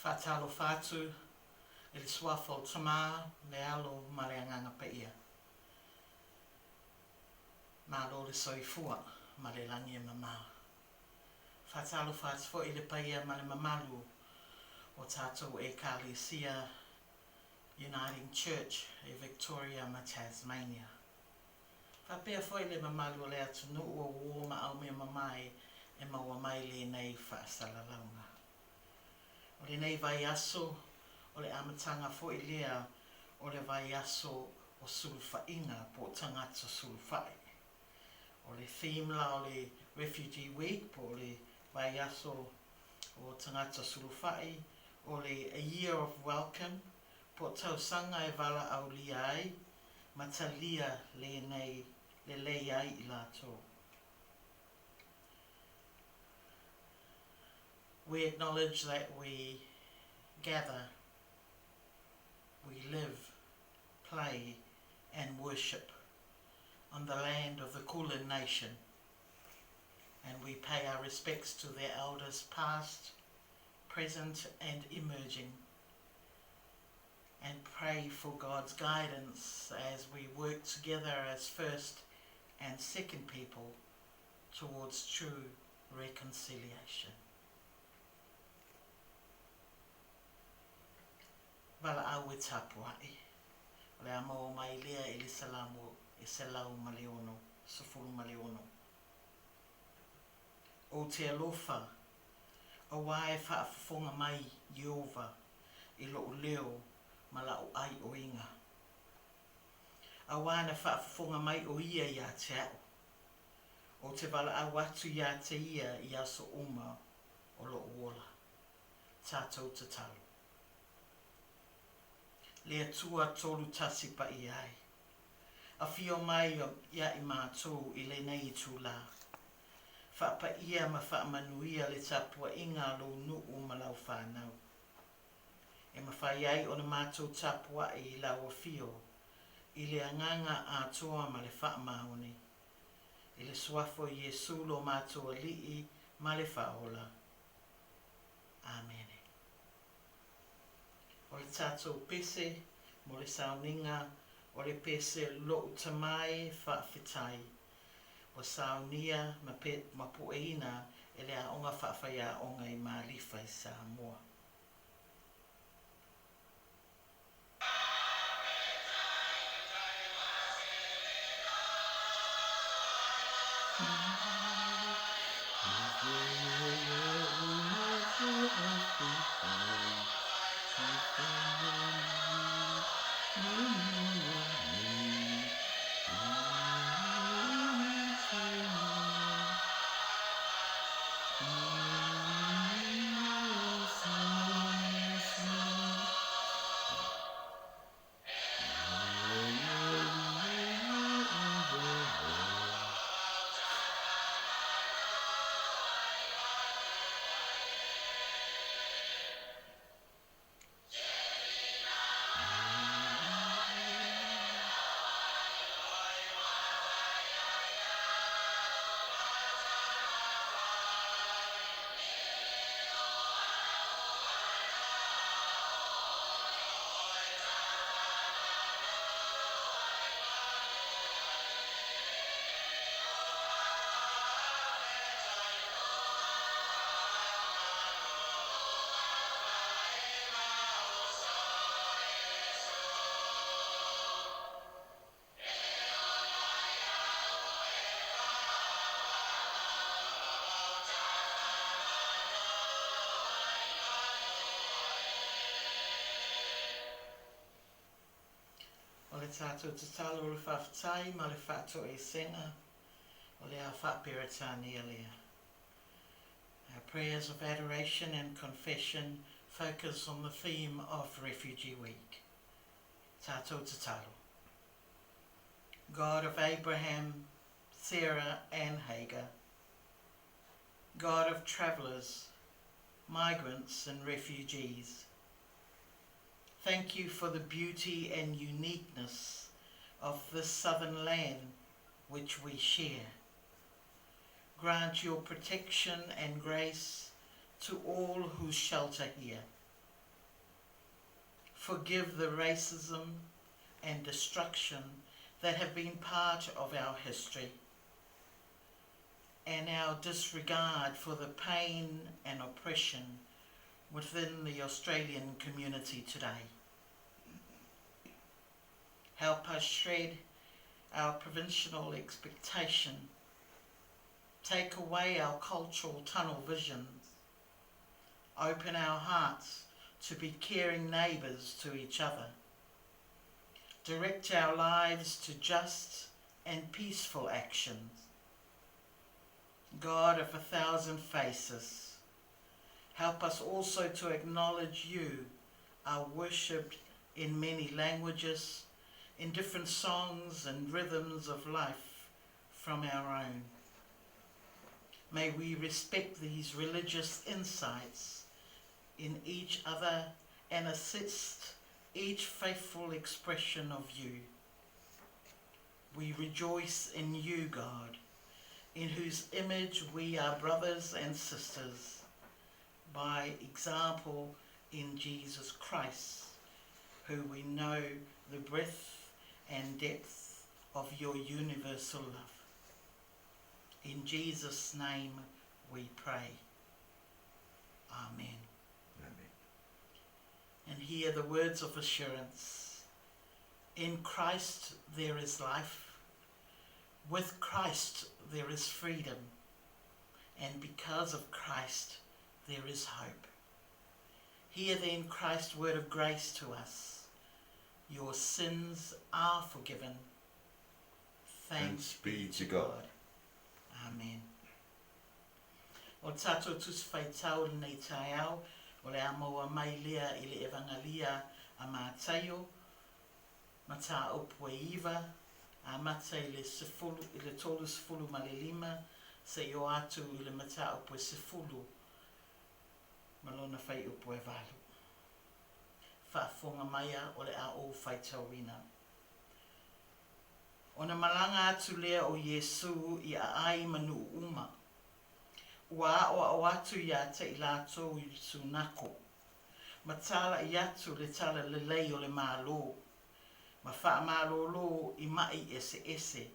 Faatalofa atu i le Suafa o le Tama, le Alo ma le Agaga Paia. Malo le soifua ma le lagi e mama. Faatalofa atu foi i le paia ma le mamalu o tatou Ekalesia Uniting Church i Victoria ma Tasmania. Faapea foi le mamalu o le atunuu o uo ma aumea mamae e maua mai lenei faasalalauga. O lenei vaiaso, o le amataga foi lea o le vaiaso o sulufaiga po o tagata sulufai. O le theme la o le Refugee Week po o le vaiaso o tagata sulufai, o le A Year of Welcome po o tausaga e valaaulia ai ma talia lenei lelei ai i latou. We acknowledge that we gather, we live, play and worship on the land of the Kulin Nation and we pay our respects to their elders past, present and emerging and pray for God's guidance as we work together as first and second people towards true reconciliation. Valaau e tapuaʻi. O le a maua mai lea i le Salamo e 166. Ou te alofa, auā e faafofoga mai Ieova i loʻu leo ma laʻu ʻaiʻoiga. Auā na faafofoga mai ʻo ia iā te aʻu. Ou te valaau atu iā te ia i aso uma o loʻu ola. Tatou tatalo. Le Atua 31 paia ai. Afio mai ia i matou i lenei itulā. Faapaia ma faamanuia le tapuaiga a lou nuu ma lau fanau. E mafai ai ona matou tapuai i lau afio i le agaga atoa ma le faamaoni. I le Suafa o Iesu lo matou Alii ma le Faaola. Amene. O le tatou pese mo le sauniga o le pese Lo'u Tama e Faafetai ua saunia ma ma pueina e le Aoga Faafaiaoga i Malifa i Samoa. O le tatou tatalo o le faafetai ma le faatoesega o le a Faa-Peretania lea. Our prayers of adoration and confession focus on the theme of Refugee Week. Tatou tatalo. God of Abraham, Sarah and Hagar, God of travellers, migrants and refugees, thank you for the beauty and uniqueness of this southern land which we share. Grant your protection and grace to all who shelter here. Forgive the racism and destruction that have been part of our history and our disregard for the pain and oppression within the Australian community today. Help us shred our provincial expectation, take away our cultural tunnel visions, open our hearts to be caring neighbours to each other, direct our lives to just and peaceful actions. God of 1,000 faces, help us also to acknowledge you are worshipped in many languages, in different songs and rhythms of life from our own. May we respect these religious insights in each other and assist each faithful expression of you. We rejoice in you, God, in whose image we are brothers and sisters, by example in Jesus Christ, who we know the breadth and depth of your universal love. In Jesus' name we pray. Amen. Amen. And hear the words of assurance. In Christ there is life. With Christ there is freedom. And because of Christ there is hope. Hear then Christ's word of grace to us. Your sins are forgiven. Thanks Thanks be to God. Amen. O le tatou Tusi Faitau i lenei taeao, o le a maua mai lea i le Evangalia a Mataio, mataupu e iva, amata i le sefulu, i le 35 seia oo atu i le mataupu e 10 ma lona fuaiupu e valu. Faafofoga maia o le a ou faitauina. Ona malaga atu lea o Iesū i aai ma nuu uma. Ua aʻoaʻo atu iā te i latou i sunako, ma tālaʻi atu le tala lelei o le Malo, ma faamalōlō i maʻi eseese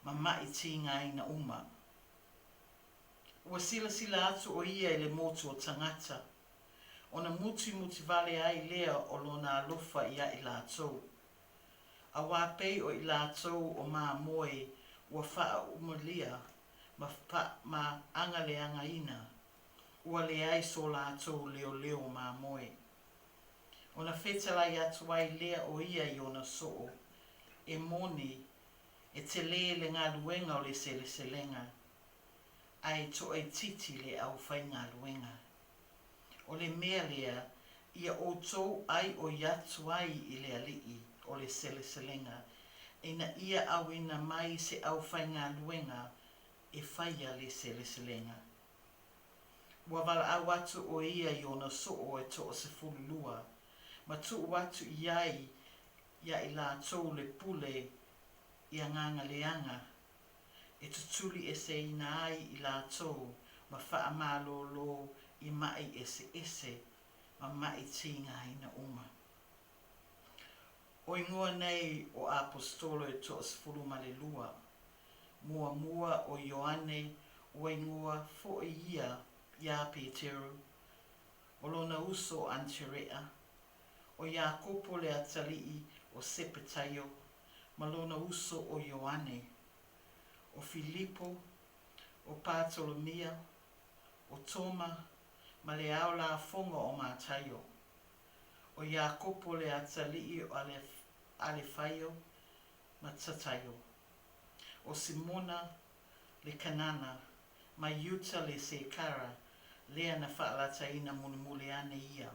ma maʻi tigaina uma. Ua silasila atu ʻo ia i le motu o tagata, ona mutimutī vale ai lea o lona alofa iā i latou. Auā pei o i latou o mamoe ua faaumulia ma ma agaleagaina, ua leai so latou leoleo mamoe. Ona fetalai atu ai lea o ia i ona soo, e moni, e telē le galuega o le seleselega, ae toaitiiti le aufaigaluega. O le mea lea, ia outou ʻaiʻoi atu ai i le Alii o le seleselega, ina ia auina mai se aufaigaluega e faia le seleselega. Ua valaau atu ʻo ia i ona soo e 12, ma tuu atu i ai iā i latou le pule i agaga leaga, e tutuli eseina ai i latou ma faamalōlō i maʻi eseese ma maʻi tigaina uma. O igoa nei o Aposetolo e 12, muamua ʻo Ioane ua igoa foʻi ia iā Peteru, ʻo lona uso ʻo ʻAnetereʻa, ʻo Iakopo le atalii o Sepetaio ma lona uso ʻo Ioane, ʻo Filipo, ʻo Patolomia, ʻo Toma ma le ao lafoga o Mataio, ʻo Iakopo le atalii o ʻAlefaio ma Tataio, ʻo Simona le Kanana ma Iuta le Sekara lea na faalataina mulimuli ane ia.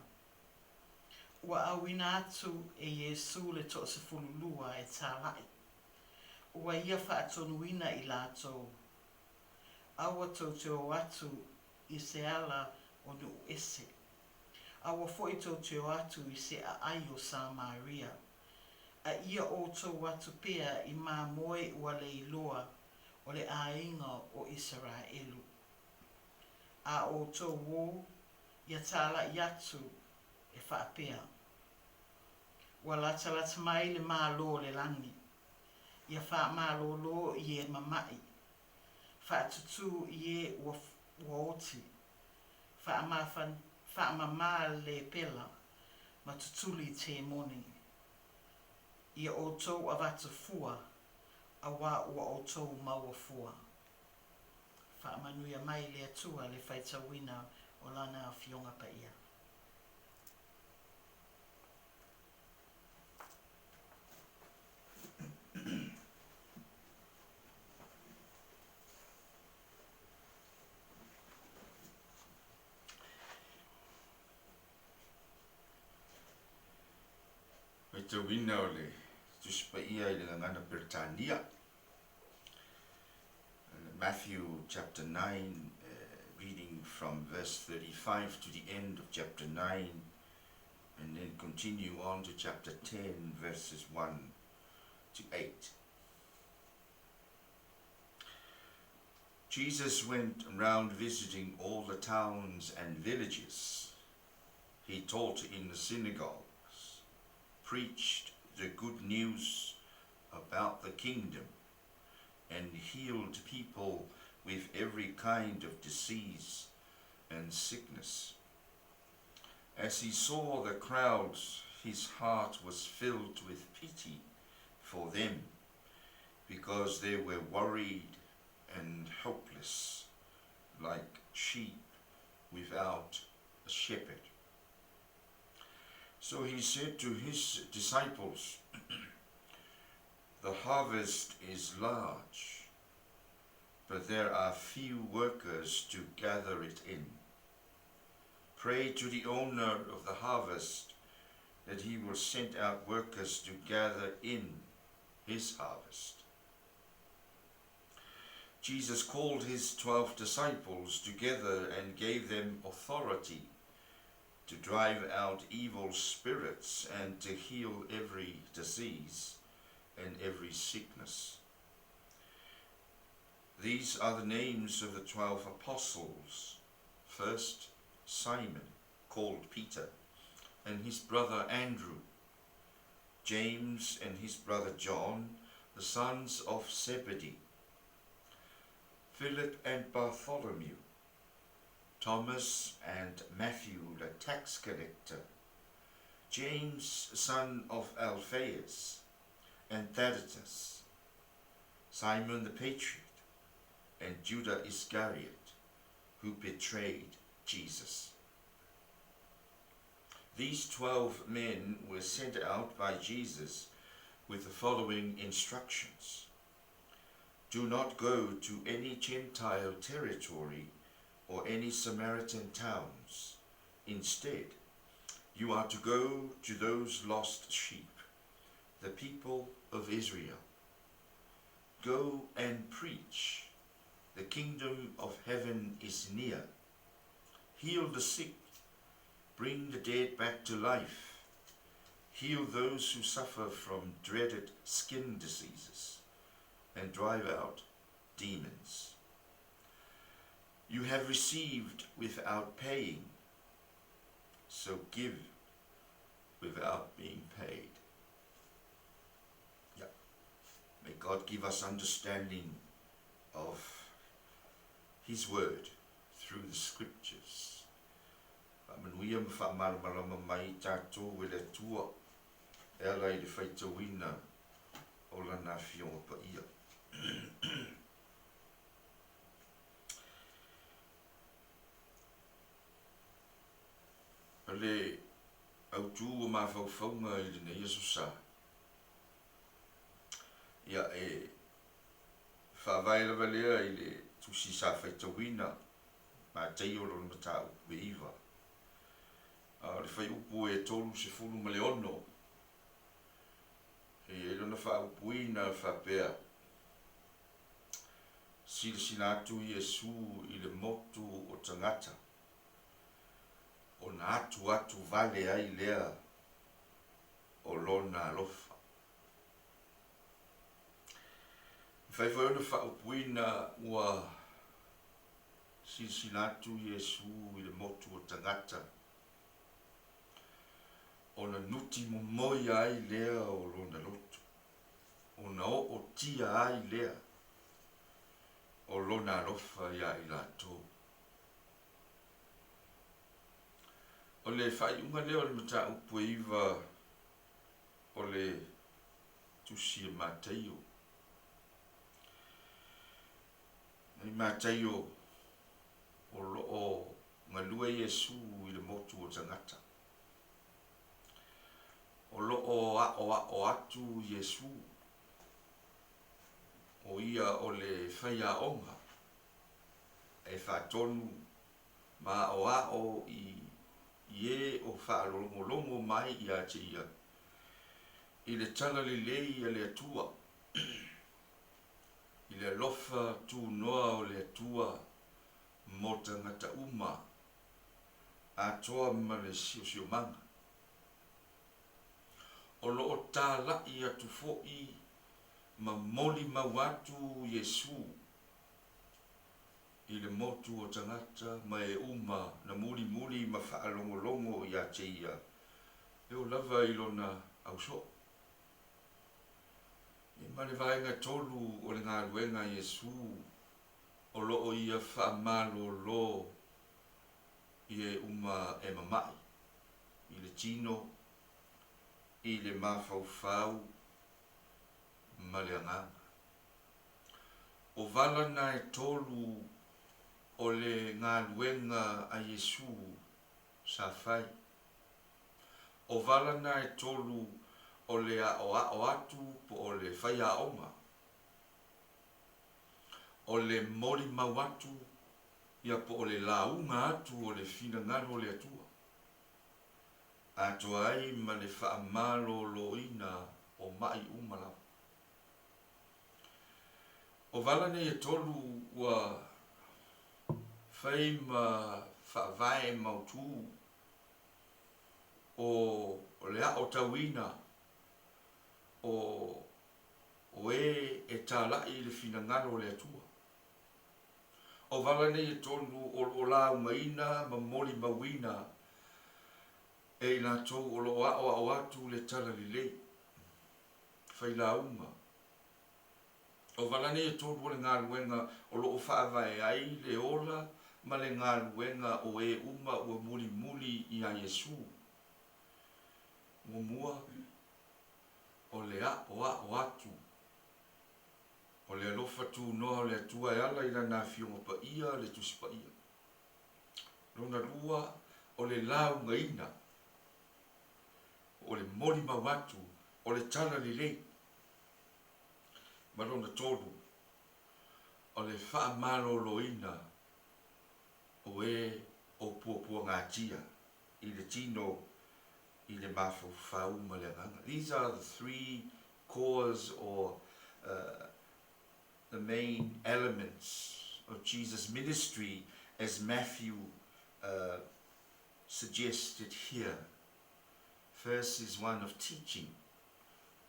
Ua auina atu e Iesū le 12 e tālaʻi. Ua ia faatonuina i latou, Aua tou te o atu i se ala o nuu ese. Aua foʻi tou te o atu i se aai o Samaria. A ia outou atu pea i mamoe ua le iloa o le aiga o Isaraelu. A outou o, ia tālaʻi atu e faapea. Ua latalata mai le Malo o le lagi. Ia faamalolo i e mama'i, faatutū i e ua ua oti, faamamā lepela ma tutuli temoni. Ia outou avatu fua, auā ua outou maua fua. Faamanuia mai le Atua le faitauina o Lana Afioga Paia. Faitauina o le Tusi Paia i le Gagana Peretania. Matthew chapter 9, reading from verse 35 to the end of chapter 9, and then continue on to chapter 10, verses 1 to 8. Jesus went round visiting all the towns and villages. He taught in the synagogues, preached the good news about the kingdom, and healed people with every kind of disease and sickness. As he saw the crowds, his heart was filled with pity for them because they were worried and helpless, like sheep without a shepherd. So he said to his disciples, The harvest is large, but there are few workers to gather it in. Pray to the owner of the harvest that he will send out workers to gather in his harvest. Jesus called his 12 disciples together and gave them authority to drive out evil spirits and to heal every disease and every sickness. These are the names of the 12 apostles. First, Simon, called Peter, and his brother Andrew, James and his brother John, the sons of Zebedee, Philip and Bartholomew, Thomas and Matthew the tax collector, James son of Alphaeus, and Thaddeus, Simon the patriot, and Judah Iscariot, who betrayed Jesus. These 12 men were sent out by Jesus with the following instructions. Do not go to any Gentile territory or any Samaritan towns. Instead, you are to go to those lost sheep, the people of Israel. Go and preach. The kingdom of heaven is near. Heal the sick. Bring the dead back to life. Heal those who suffer from dreaded skin diseases and drive out demons. You have received without paying, so give without being paid. Yeah. May God give us understanding of His Word through the Scriptures. Faamanuia ma faamalamalama mai tatou e le Atua e ala i le faitauina o Lana Afioga Paia. O le autū o mafaufauga i lenei Aso Sa, ia e faavae lava lea i le tusi sa faitauina Mataio lona mataupu e iva, a o le fuaiupu e 36, e i ai lona faaupuina faapea, Silasila atu Iesu i le motu o tagata, ona atuatu vale ai lea o lona alofa. E mafai foi ona faaupuina ua silasila atu Iesu i le motu o tagata, Ona nuti momoia ai lea o lona loto, ona ootia ai lea o lona alofa iā i latou. O le faaiuga lea o le mataupu e iva o le Tusi a Mataio. I Mataio o lo o galue Iesu i le motu o tagata. O lo o aʻoaʻo atu Iesu, o ia o le faiaoga e faatonu ma aʻoaʻo i e o faalogologo mai iā te ia i le talalelei a le Atua, i le alofa tunoa o le Atua mo tagata uma, atoa ma le siosiomaga. O lo o tālaʻi atu foʻi ma molimau atu Iesu i le motu o tagata ma e uma na mulimuli ma faalogologo iā te ia, e oo lava i lona ausoo. E ma le vaega tolu o le galuega a Iesu o lo o ia faamalōlō i e uma e mamaʻi i le tino, i le mafaufau ma le agaga. O vala na e tolu o le galuega a Iesu sa fai. O vala na e tolu o le aʻoaʻo atu po o le faiaoga, o le molimau atu ia po o le lauga atu o le finagalo o le Atua, atoa ai ma le faamalōlōina o maʻi uma lava. O vala nei e tolu ua fai ma faavae mautū o le aʻotauina o o e e tālaʻi i le finagalo o le Atua. O vala nei e tolu o lo o laugaina ma molimauina e i latou o lo o aʻoaʻo atu le talalelei, failauga. O vala nei e tolu o le galuega o lo o faavae ai le ola ma le galuega o e uma ua mulimuli iā Iesu. Muamua, o le aʻoaʻo atu o le alofa tunoa o le Atua e ala i Lana Afioga Paia, le Tusi Paia. Lona lua, o le laugaina, o le molimau atu o le talalelei. Ma lona tolu, o le faamalōlōina o e o puapuagatia i le tino, i le mafaufau ma le agaga. These are the three cores or uh, the main elements of Jesus' ministry as Matthew uh, suggested here. First is one of teaching,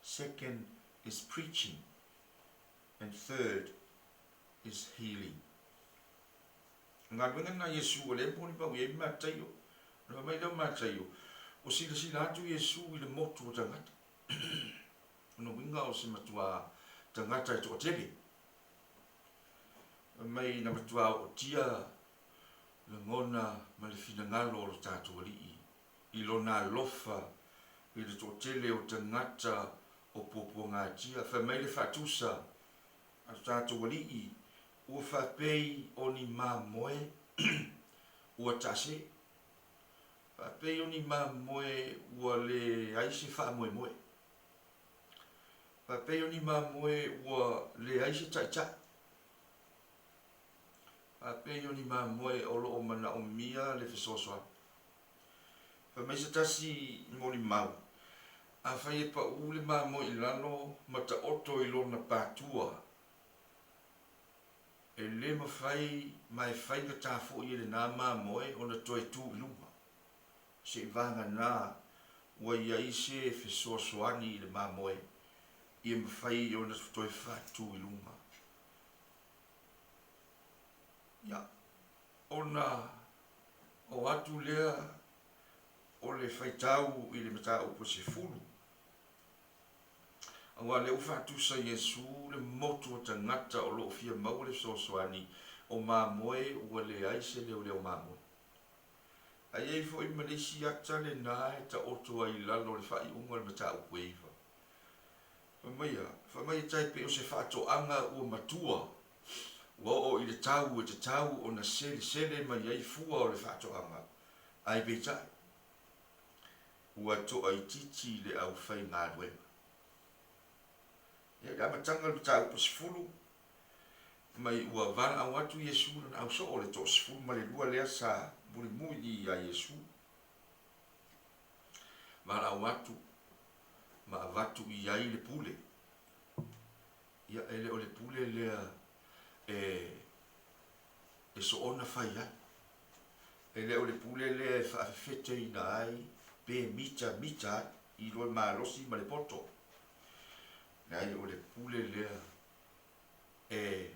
second is preaching, and third is healing. O galuega lena a Iesu ua le molimau i ai Mataio. Ona fai mai lea o Mataio, Ua silasila atu Iesu i le motu o tagata. Ona uiga o se matuā tagata e toatele. Fai mai na matuā ootia lagona ma le finagalo o lo tatou Alii i lona alofa i le toatele o tagata o puapuagatia. Fai mai le faatusa a lo tatou Alii, ua faapei o ni mamoe ua taase, faapei o ni mamoe ua leai se faamoemoe, faapei o ni mamoe ua leai se taitai, faapei o ni mamoe o lo o manaomia le fesoasoani. Fai mai se tasi molimau, Afai e paʻū le mamoe i lalo ma taoto i lona patua, e le mafai ma e faigata foi e lenā mamoe ona toe tū i luga, seivaganā ua i ai se fesoasoani i le mamoe ia mafai ona toe faatū i luga. Ia, ona o atu lea o le faitau i le mataupu e 10, aua o lea ua faatusa Iesu le motu o tagata o lo o fia maua le fesoasoani o mamoe ua leai se leoleo mamoe. Ae i ai foi ma le isi ata lena e taoto ai i lalo o le faaiuga o le mataupu e 9. Fai mai a, fai mai e tai pei o se faatoaga ua matua, ua oo i le tau e tatau ona selesele mai ai fua o le faatoaga, ae peitai, ua toaitiiti le aufaigaluega. Ia, i le amataga o le mataupu 10, mai ua valaau atu Iesu i lona ausoo, le toasefulu ma le lua lea sa mulimuli iā Iesu. Valaau atu ma avatu i ai le pule. Ia, e le o le pule lea e, e soona fai ai. E le o le pule lea e faafefeteina ai pe mitamita ai i lo le malosi ma le poto. Leai, o le pule lea e,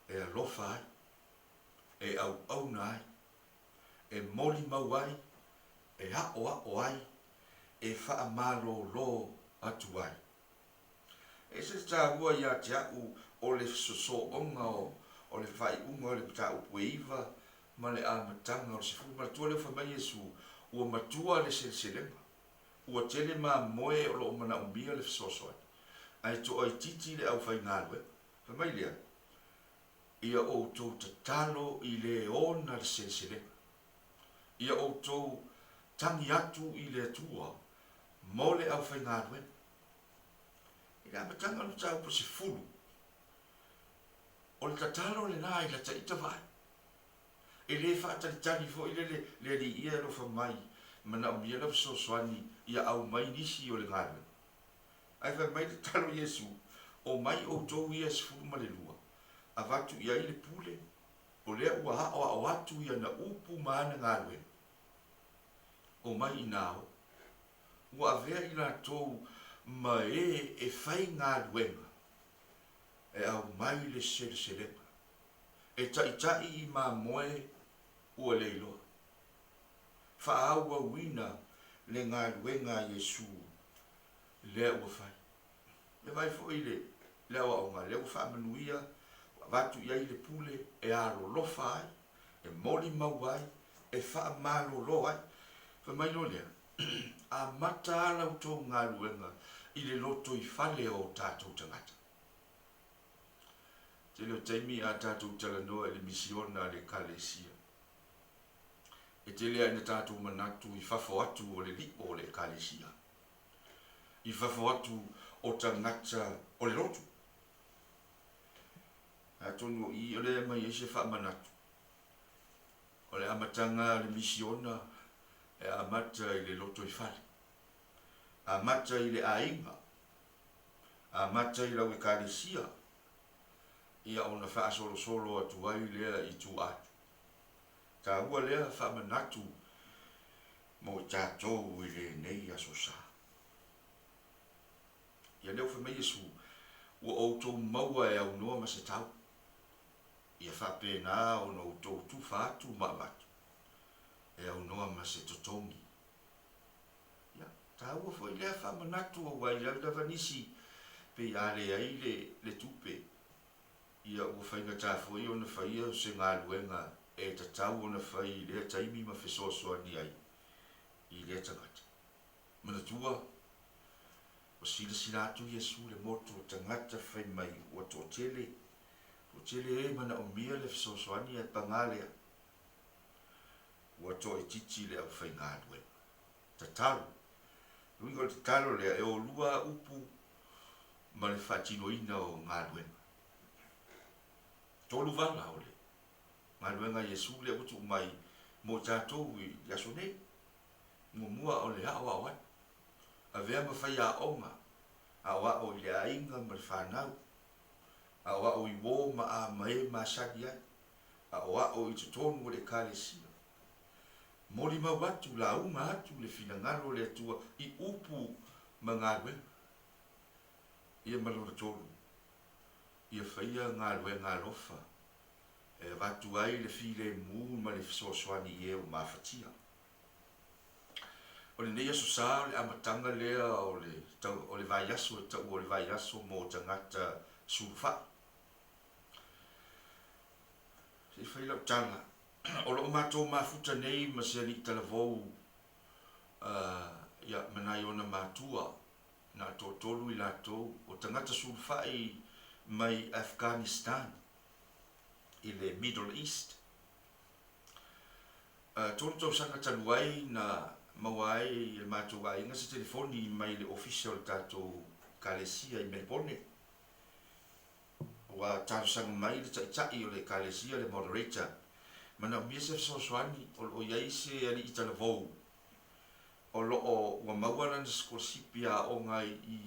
e alofa ai, e auauna ai, e molimau ai, e aʻoaʻo ai, e faamalōlō atu ai. E ese le taua ia te aʻu o le sosooga o le faaiuga o le mataupu e 9 ma le amataga o le 10. Manatua lea ua fai mai Iesu, ua matua le seleselega, ua tele mamoe o lo o manaomia le fesoasoani, ae toaitiiti le aufaigaluega. Fai mai lea, Ia outou tatalo i le ona le seleselega. Ia outou tagi atu i le Atua mo le aufaigaluega. I le amataga o le mataupu 10, o le tatalo lena i lata ita vaai. E le faatalitali foi lele le Alii ia e alofa mai, manaomia lau fesoasoani ia aumai nisi o le galuega. Ae fai mai le tatalo Iesu, Omai outou ia e 12, avatu i ai le pule, o lea ua aʻoaʻo atu i ana upu ma ana galuega. Omai inā o. Ua avea i latou ma e e faigaluega e aumai le seleselega, e taʻitaʻi i mamoe ua le iloa. Faaauauina le galuega a Iesu lea ua fai. Ia vaai foi i le aoaoga lea ua faamanuia, ua avatu i ai le pule e alolofa ai, e molimau ai, e faamalolo ai. Fai mai loa lea, Amata lava la outou galuega i le lotoifale o o tatou tagata. Tele o taimi a tatou talanoa i le misiona a le Ekalesia, e tele lava ina tatou manatu i fafo atu o le lio o le Ekalesia. I fafo atu o tagata o le lotu. Atonu o i o lea e aumai ai se faamanatu, o le amataga a le misiona e amata i le lotoifale, amata i le aiga, amata i lau ekalesia, ia ona faasolosolo atu ai lea i tua atu. Taua lea faamanatu mo i tatou i lenei aso sa. Ia lea ua fai mai Iesu, Ua outou maua e aunoa ma se tau, ia faapena ona outou tufa atu ma avatu, e aunoa ma se totogi. Ia, taua foi lea faamanatu aua e i ai lava nisi pei a leai le, le tupe, ia ua faigata foi ona faia se galuega e tatau ona fai i lea taimi ma fesoasoani ai i lea tagata. Manatua, ua silasila atu Iesu i le motu o tagata fai mai ua toatele, toatele e manaomia le fesoasoani ae paga lea, ua toaitiiti le aufaigaluega. Tatalo. Le uiga o le tatalo lea, e o lua upu ma le faatinoina o galuega. Tolu vala o le galuega a Iesu lea ua tuu mai mo i tatou i le aso nei. Muamua o le aoao atu. Avea ma faiaoga, aoao i le aiga ma le fanau, aoao i uō ma a ma e masani ai, aoao i totonu o le Ekalesia. Molimau atu, lauga atu le finagalo o le Atua i upu ma galuega. Ia ma lona tolu, ia faia galuega alofa e avatu ai le filemu ma le fesoasoani i e ua mafatia. O lenei Aso Sa o le amataga lea o le o le vaiaso e taua o le vaiaso mo tagata sulufai. Se i fai lau tala, o lo o matou mafuta nei ma se alii talavou ia ma nai ona matua, na toatolu i latou o tagata sulufai mai Afghanistan i le Middle East. 3 tausaga talu ai na maua ai e le matou aiga se telefoni mai le ofisa o le tatou Ekalesia i Melepone. Ua talosaga mai le taitai o le Ekalesia, le moderator, manaomia se fesoasoani, o lo o i ai se alii talavou o lo o ua maua lana sikolasipi aoga i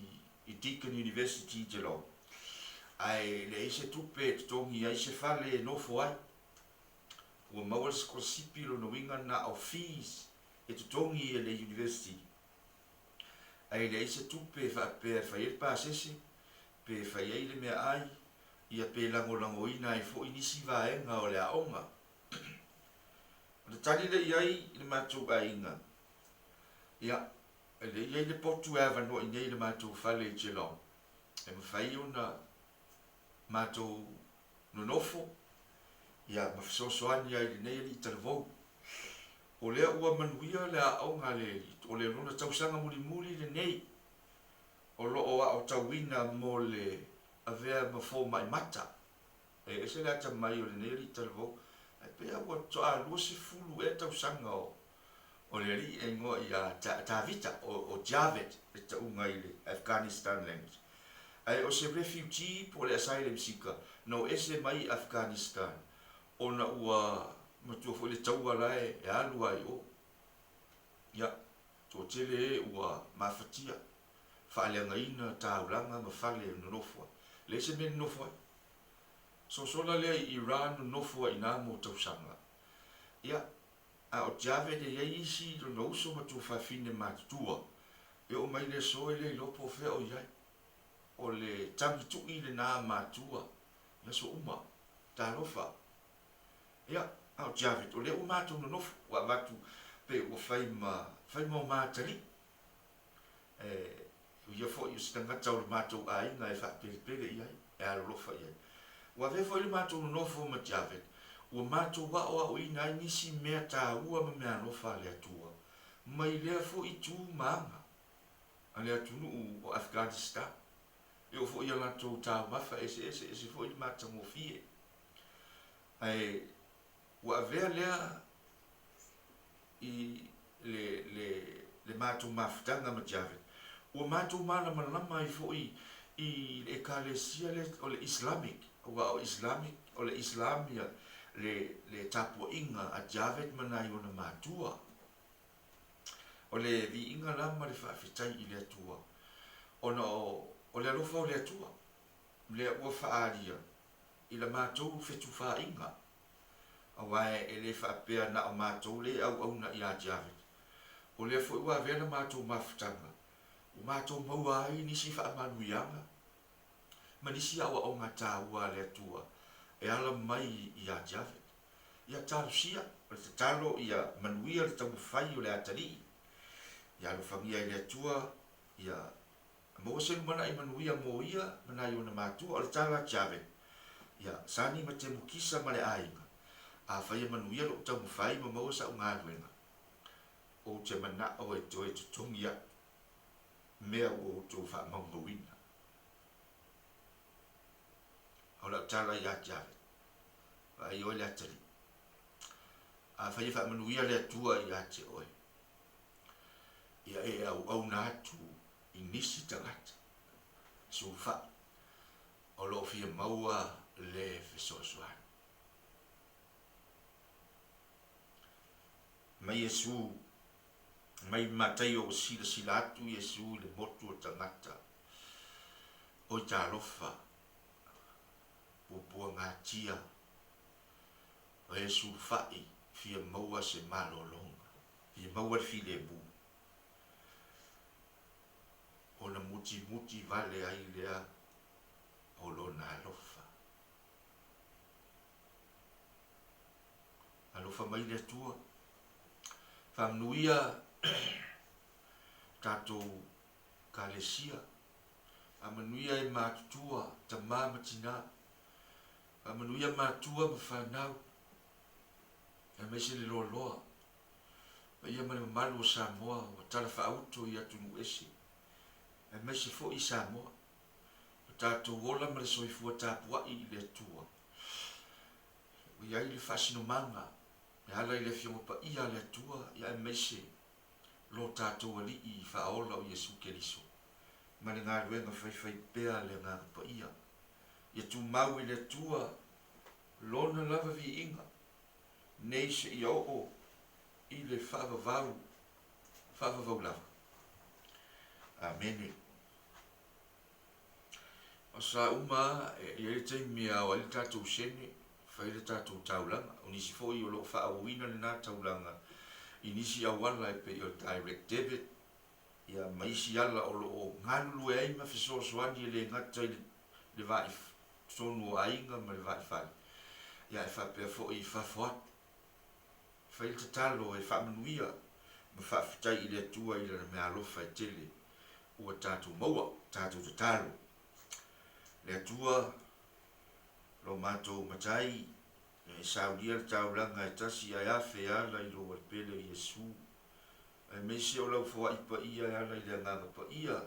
i Deakin University i Geelong, ae leai se tupe e totogi ai se fale e nofo ai. Ua maua le sikolasipi, lona uiga na o fees e totogi e le University, ae leai se tupe e faapea e fai ai le pasese, pe fai ai le meaai, ia pe lagolagoina ai foi nisi vaega o le aoga. O le tali lea i ai i le matou aiga, ia, e le i ai le potu e avanoa i inei i le matou fale i Geelong e mafai ona matou nonofo, ia, ma fesoasoani ai i lenei alii talavou. O lea ua manuia le aoga a le alii, o le lona tausaga mulimuli lenei o lo o aotauina mo le avea ma fomai mata. E ese le atamai o lenei alii talavou, ae pei lava ua toa 20 ea tausaga o o le alii e igoa ia Tavita, o Javed le tauga i le Afghanistan language. Ae o se refugee po o le asylum seeker na o ese mai Afghanistan ona ua matua foi le taua la e alu lava i o. Ia, toatele e ua mafatia, faaleagaina taulaga ma fale e nonofo ai. Leai se mea e nonofo ai. Sosola lea i Iran nonofo ai i ina mo tausaga. Ia, a o Javed e i ai isi lona uso ma tuafafine matutua, e oo mai le aso e le iloa po o fea o i ai. O le tagitui lena matua i aso uma. Talofa. Ia, a o Javed, o lea ua matou nonofo, ua avatu pe ua fai ma, fai ma o matalii. E, o ia foi o se tagata o le matou aiga e faapelepele i ai, e alolofa i ai. Ua avea foi le matou nonofo ma Javed, ua matou aoaoina ai nisi mea taua ma meaalofa a le Atua, mai lea foi itu ma aga a le atunuu o Afghanistan. E oo foi i a latou taumafa eseese, ese foi le matagofie. Ae ua avea lea i le, le, le matou mafutaga ma Javed, ua matou malamalama ai foi i le Ekalesia lea o le Islamic, aua o Islamic, o le Islam ia le, le tapuaiga a Javed ma nai ona matua. O le viiga la ma le faafetai i le Atua, ona o, o le alofa o le Atua, lea ua faaalia i la matou fetufaaiga, aua e le faapea na o matou le auauna ia Javed. O lea foi ua avea la matou mafutaga, ua matou maua ai nisi faamanuiaga ma nisi aoaoga taua a le Atua e ala mai ia Javed. Ia talosia, o le tatalo ia manuia le taumafai o le atalii, ia alofagia e le Atua ia Maua se lumanai manuia mo ia ma nai ona matua. O le tala a Javed, Ia, Sani ma Temukisa ma le aiga, afai e manuia lou taumafai ma maua sa'u galuega, ou te mana'o e toe totogi atu mea ua outou faamaumauina. O lau tala ia Javed, Vaai oe le atalii, afai e faamanuia le Atua ia te oe, ia e auauna atu i nisi tagata sulufai o lo o fia maua le fesoasoani. Mai Iesu, mai Mataio ua silasila atu Iesu i le motu o tagata, Oi talofa, puapuagatia, o e sulufai fia maua se malologa, fia maua le filemu. Ona mutimuti vale ai lea o lona alofa. Alofa mai le Atua. Faamanuia. tatou Ekalesia. Faamanuia e matutua, tama ma tina. Faamanuia matua ma fanau, aemaise le loaloa, paia ma le mamalu o Samoa ua talafaauto i atunuu ese, aemaise foi i Samoa. Lo tatou ola ma le soifua tapuai i le Atua, ua i ai le faasinomaga e ala i le Afioga Paia a le Atua, ia aemaise lo tatou Alii Faaola o Iesu Keriso, ma le galuega faifaipea a le Agaga Paia. Ia tumau i le Atua Lona lava viiga, nei seia oo i le faavavau, faavavau lava. Amene. O sa uma lava, e i ai le taimi e ao ai le tatou sene, fai le tatou taulaga. O nisi foi o lo o faaauauina lena taulaga i nisi auala e pei o le direct debit, ia ma isi ala o lo o galulue ai ma fesoasoani e le gata i le va i totonu o aiga ma le va i fale, ia ae faapea foi i fafo atu. Fai le tatalo e faamanuia ma faafetai i le Atua i Lana meaalofa e tele ua tatou maua. Tatou tatalo. Le Atua, lo matou Matai, ia e saulia le taulaga e tasi ae afe e ala i lou Alepele o Iesu, aemaise o lau foai paia e ala i le Agaga Paia,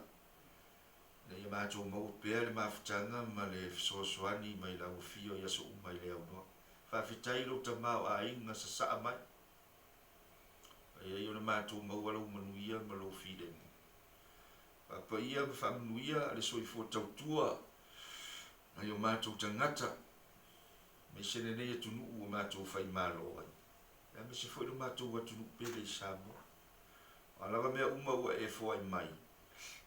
ina ia matou maua pea le mafutaga ma le fesoasoani mai lau Afio i aso uma i le aunoa. Faafetai i lou tamaoaiga sasaa mai, mai ai ona matou maua lou manuia ma lou filemu. Faapaia ma faamanuia le soifua tautua nai o matou tagata, aemaise lenei atunuu ua matou faimalo ai, aemaise foi lo matou atunuu pele i Samoa. O a lava mea uma ua e foai mai,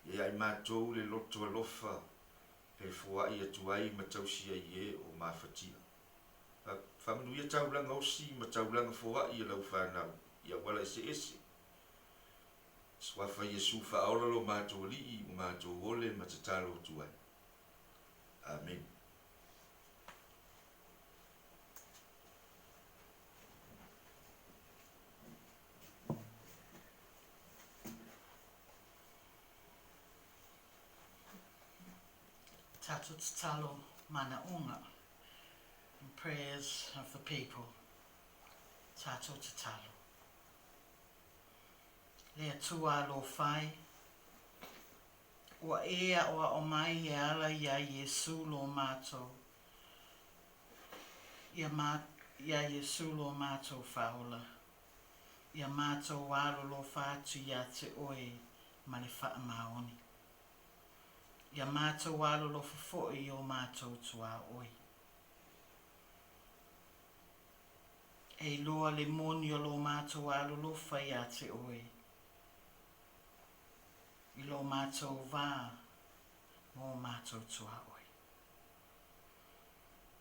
ia ia i matou le loto alofa e foai atu ai ma tausi ai e o mafatia. Faamanuia taulaga osi ma taulaga foai a lau fanau i auala eseese. Suafa Iesu faaola lo matou Alii ua matou ole ma tatalo atu ai. Amene. Tatou tatalo manaoga and prayers of the people. Tatou tatalo. Le Atua alofa e, ua e aʻoaʻo mai e ala iā Iesū lo matou, ia ma, iā Iesū lo matou Faaola, ia matou alolofa atu iā te Oe ma le faamaoni. Ia matou alolofa foi i o matou tuaoi. E iloa le moni o lo matou alolofa iā te Oe, i lo matou va ma o matou tuaoi.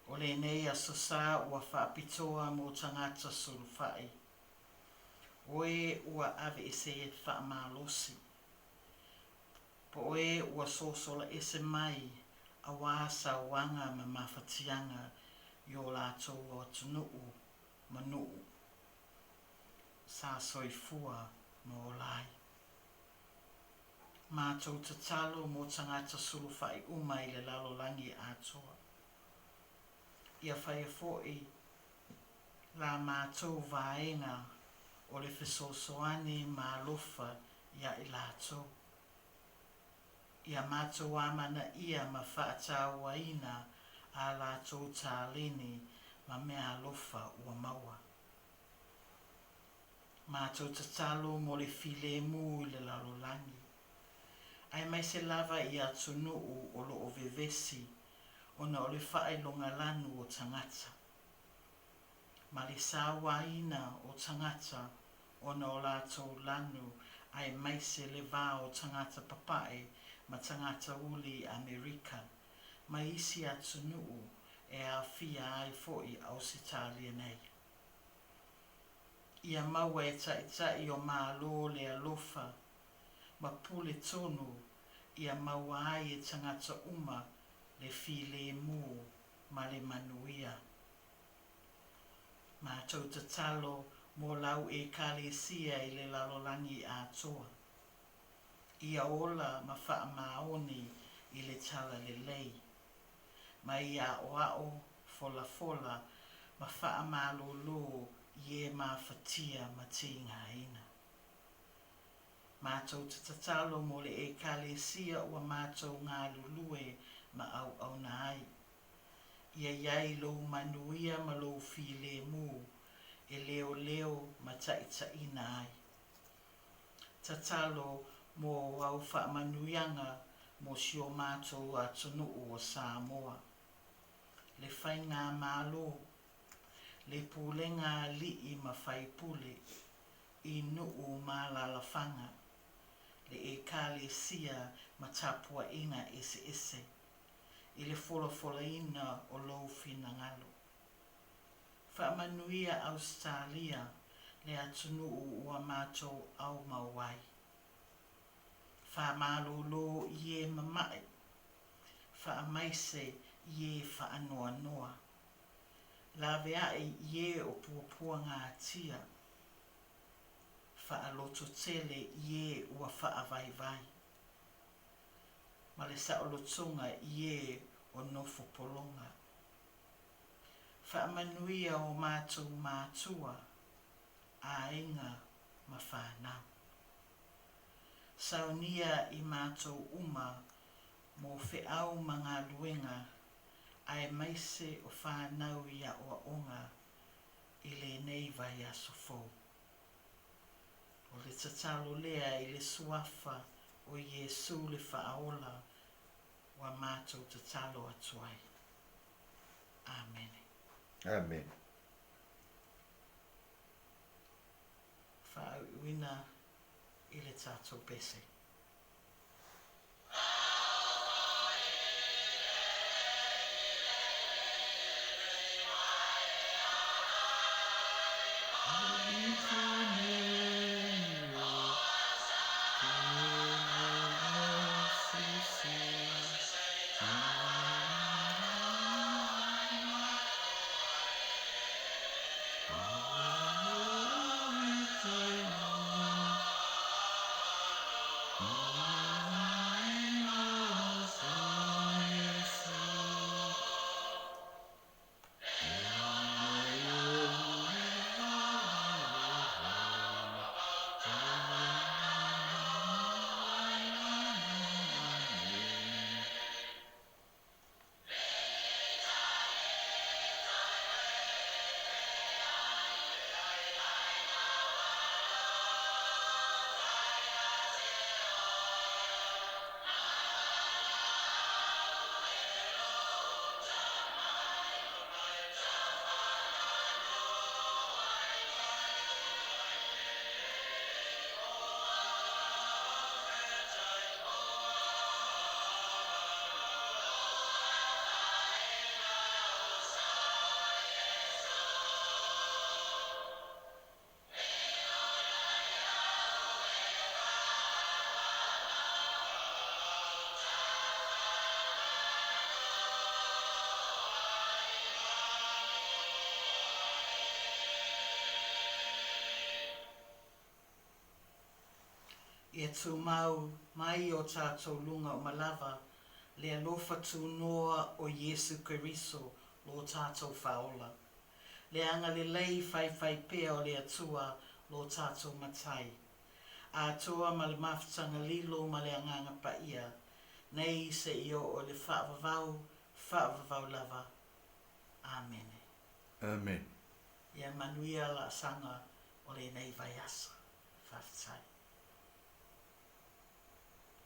O lenei Aso Sa ua faapitoa mo tagata sulufai, o e ua aveese faamalosi, po o e ua sosola ese mai auā sauaga ma mafatiaga i o latou atunuu ma nuu sa soifua ma ola ai. Matou tatalo mo tagata sulufai uma i le lalolagi atoa. Ia faia foi la matou vaega o le fesoasoani ma alofa iā i latou. Ia matou amanaia ma faatauaina a latou taleni ma meaalofa ua maua. Matou tatalo mo le filemu i le lalolagi, aemaise lava i atunuu o lo o vevesi ona o le faailogalanu o tagata, ma le sauaina o tagata ona o latou lanu aemaise le va o tagata papae ma tagata uli Amerika ma isi atunuu e aofia ai foi Ausetalia nei. Ia maua e taitai o Malo le alofa ma pule tonu ia maua ai e tagata uma le filemu ma le manuia. Matou tatalo mo lau Ekalesia i le lalolagi atoa. Ia ola ma faamaoni i le Talalelei, ma ia aʻoaʻo, folafola, ma faamalōlō i e mafatia ma tigaina. Matou te tatalo mo le Ekalesia ua matou galulue ma auauna ai. Ia i ai lou manuia ma lou filemu e leoleo ma taʻitaʻina ai. Tatalo mo au faamanuiaga mo si o matou atunuu o Samoa. Le Faigamalo, le Pulega a Alii ma Faipule i nuu ma alalafaga, le Ekalesia ma tapuaiga eseese, i le folafolaina o lou finagalo. Faamanuia Ausetalia, le atunuu ua matou aumau ai. Faamalōlō i e mamaʻi, faamaise i e faanoanoa. Laveaʻi i e o puapuagatia. Faalototele i e ua faavaivai. Ma le saolotoga i e o nofo pologa. Faamanuia o matou matua, aiga ma fanau. Saunia i matou uma mo feau ma galuega aemaise o fanau i aʻoaʻoga i lenei vaiaso fou. O le tatalo lea i le Suafa o Iesu le Faaola ua matou tatalo atu ai. Amene. Amene. Faauiuina i le tatou pese. Ia tumau mai i o tatou luga uma lava le alofa tunoa o Iesu Keriso lo tatou Faaola. Le agalelei faifaipea o le Atua lo tatou Matai. Atoa ma le mafutaga lilo ma le Agaga Paia, nei seia oo i le faavavau, faavavau lava. Amene. Amene. Ia manuia laasaga o lenei vaiaso. Faafetai.